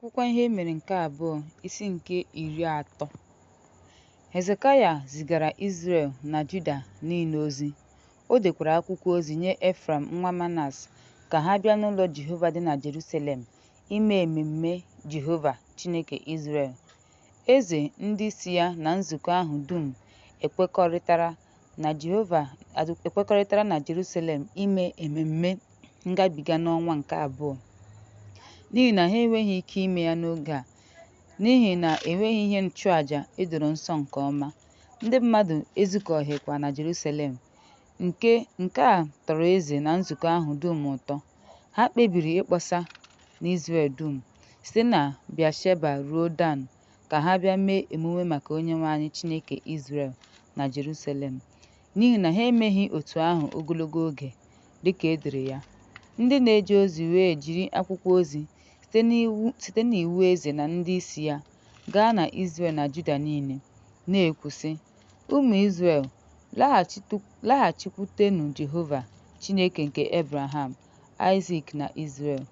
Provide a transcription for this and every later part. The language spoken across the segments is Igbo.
Akwụkwọ Ihe E Mere nke Abụọ, isi nke 30. Hezekaya zigara Izrel na Juda niile ozi, o dekwara akwụkwọ ozi nye Efraim nwa Manase ka ha bịa n'ụlọ Jehova dị na Jeruselem ime ememme Jehova Chineke Izrel. Eze, ndị isi ya na nzukọ ahụ dum ekwekọrịtara na Jeruselem ime ememme ngabiga n'ọnwa nke abụọ, n'ihi na ha enweghị ike ime ya n'oge a, n'ihi na e nweghị ihe nchụaja e doro nsọ nke ọma, ndị mmadụ ezukọghịkwa na Jeruselem. Nke a tọrọ eze na nzukọ ahụ dum ụtọ, ha kpebiri ịkpọsa n'Izrel dum, site na Bịasheba ruo Dan, ka ha bịa mee emume maka Onyenwe anyị Chineke Izrel na Jerusalem, n'ihi na ha emeghị otu ahụ ogologo oge, dịka e dere ya. Ndị na-eje ozi wee jiri akwụkwọ ozi, site n'iwu eze na ndị isi ya, gaa na Izrel na Juda niile, na-ekwu, sị, Ụmụ Izrel, laghachikwutenụ Jehova Chineke nke Ebreham, Aịzik na Izrel,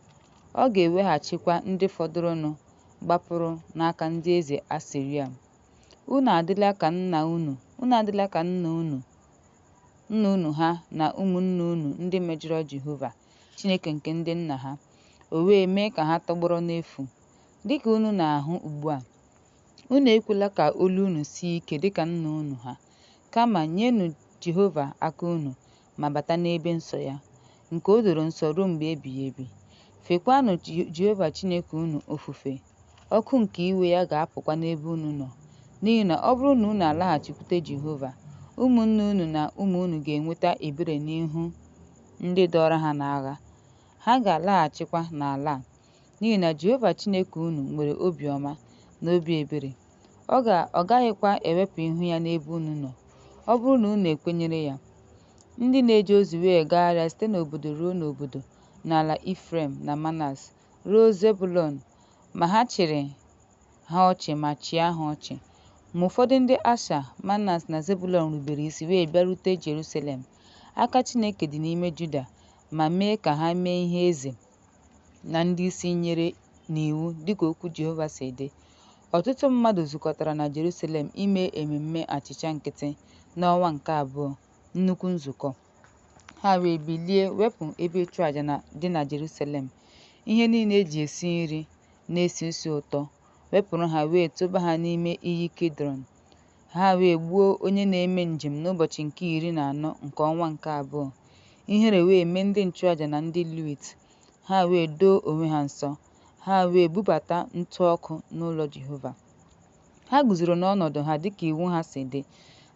ọ ga-eweghachikwa ndị fọdụrụnụ gbapụrụ n'aka ndị eze Asiria. Unu adịla ka nna unu ha na ụmụnne unu ndị mejọrọ Jehova, Chineke nke ndị nna ha, o wee mee ka ha tọgbọrọ n'efu, dị ka unu na-ahụ ugbu a. Unu ekwela ka olu unu sie ike dị ka nna unu ha, kama nyenụ Jehova aka unu ma bata n'ebe nsọ ya, nke o doro nsọ ruo mgbe ebighị ebi. Feekwanụ Jehova Chineke unu ofufe, ọkụ nke iwe ya ga-apụkwa n'ebe unu nọ. N'ihi na ọ bụrụ na unu alaghachikwute Jehova, ụmụnne unu na ụmụ unu ga-enweta ebere n'ihu ndị dọọrọ ha n'agha, ha ga-alaghachikwa n'ala a. N'ihi na Jehova Chineke unu nwere obiọma na obi ebere, ọ gaghịkwa ewepụ ihu ya n'ebe unu nọ, ọ bụrụ na unu ekwenyere ya. Ndị na-eje ozi wee gagharịa site n'obodo ruo n'obodo n'ala Ifrem na Manase ruo Zebụlọn, ma ha chịrị ha ọchị ma chịa ha ọchị. Ma ụfọdụ ndị Asha, Manase na Zebụlọn rubere isi wee bịarute Jeruselem. Aka Chineke dị n'ime Juda ma mee ka ha mee ihe eze na ndị isi nyere n'iwu dịka okwu Jehova si dị. Ọtụtụ mmadụ zukọtara na Jeruselem ime ememme achịcha nkịtị n'ọnwa nke abụọ, nnukwu nzukọ. Ha wee bilie wepụ ebe ịchụaja dị na Jeruselem, ihe niile e ji esi nri na-esi isi ụtọ, wepụrụ ha wee tụba ha n'ime iyi Kidrọn. Ha wee gbuo onye na-eme njem n'ụbọchị nke 14 nke ọnwa nke abụọ. Ihere wee mee ndị nchụaja na ndị Livit, ha wee doo onwe ha nsọ, ha wee bubata ntụ ọkụ n'ụlọ Jehova. Ha guzoro n'ọnọdụ ha dịka iwu ha si dị,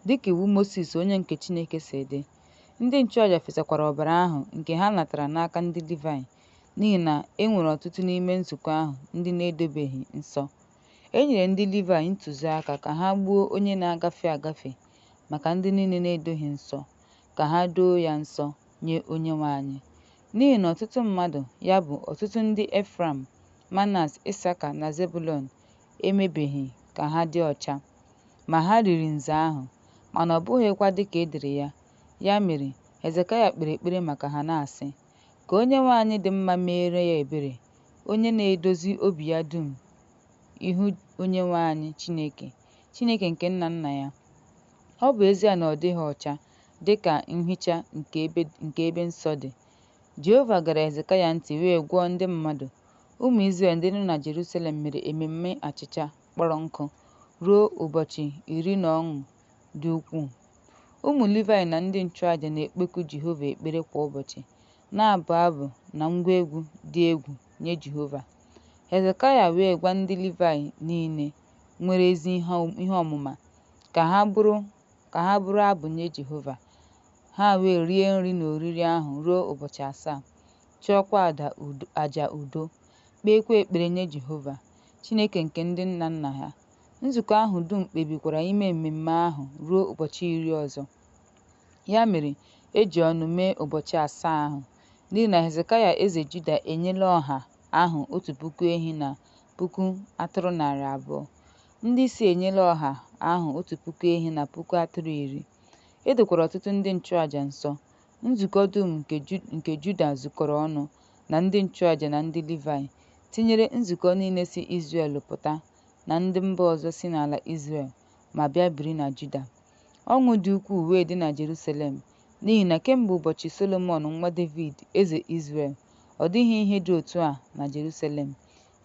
dịka iwu Mosis onye nke Chineke si dị. Ndị nchụaja fesakwara ọbara ahụ nke ha natara n'aka ndị Livaị, n'ihi na e nwere ọtụtụ n'ime nzukọ ahụ ndị na-edobeghị nsọ. E nyere ndị Livaị ntụziaka ka ha gbuo onye na-agafe agafe maka ndị niile na-edoghị nsọ, ka ha doo ya nsọ nye Onyenwe anyị. N'ihi na ọtụtụ mmadụ, ya bụ, ọtụtụ ndị Efraim, Manase, Ịsaka na Zebụlọn emebeghị ka ha dị ọcha, ma ha riri nza ahụ, mana ọ bụghịkwa dịka e dere ya. Ya mere, Hezekaya kpere ekpere maka ha na-asị, Ka Onyenwe anyị dị mma meere ya ebere, onye na-edozi obi ya dum ihu Onyenwe anyị Chineke, Chineke nke nna nna ya, ọ bụ ezie na ọ dịghị ọcha dị ka nhicha nke ebe nsọ dị. Jehova gere Hezekaya ntị wee gwọọ ndị mmadụ. Ụmụ Izrel ndị nọ na Jeruselem mere ememme achịcha kpọrọ nkụ ruo ụbọchị iri n'ọṅụ dị ukwuu. Ụmụ Livaị na ndị nchụaja na-ekpeku Jehova ekpere kwa ụbọchị, na-abụ abụ na ngwa egwu dị egwu nye Jehova. Hezekaya wee gwa ndị Livaị niile nwere ezi ihe ọmụma ka ha bụrụ abụ nye Jehova. Ha wee rie nri n'oriri ahụ ruo ụbọchị asaa, chụọkwa aja udo, kpeekwa ekpere nye Jehova, Chineke nke ndị nna nna ha. Nzukọ ahụ dum kpebikwara ime mmemme ahụ ruo ụbọchị 10 ọzọ. Ya mere, e ji ọnụ mee ụbọchị asaa ahụ, n'ihi na Hezekaya eze Juda enyela ọha ahụ 1,000 ehi na 2,200 atụrụ. Ndị isi enyela ọha ahụ 1,000 ehi na 10,000 atụrụ. E dokwara ọtụtụ ndị nchụaja nsọ. Nzukọ dum nke Juda zukọrọ ọnụ, na ndị nchụaja na ndị Livaị, tinyere nzukọ niile si Izrel pụta na ndị mba ọzọ si n'ala Izrel ma bịa biri na Juda. Ọṅụ dị ukwuu wee dị na Jeruselem, n'ihi na kemgbe ụbọchị Solomọn nwa Devid eze Izrel, ọ dịghị ihe dị otu a na Jeruselem.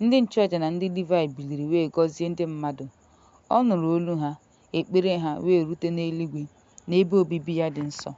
Ndị nchụaja na ndị Livaị biliri wee gọzie ndị mmadụ. Ọ nụrụ olu ha, ekpere ha wee rute n'eluigwe, n'ebe obibi ya dị nsọ.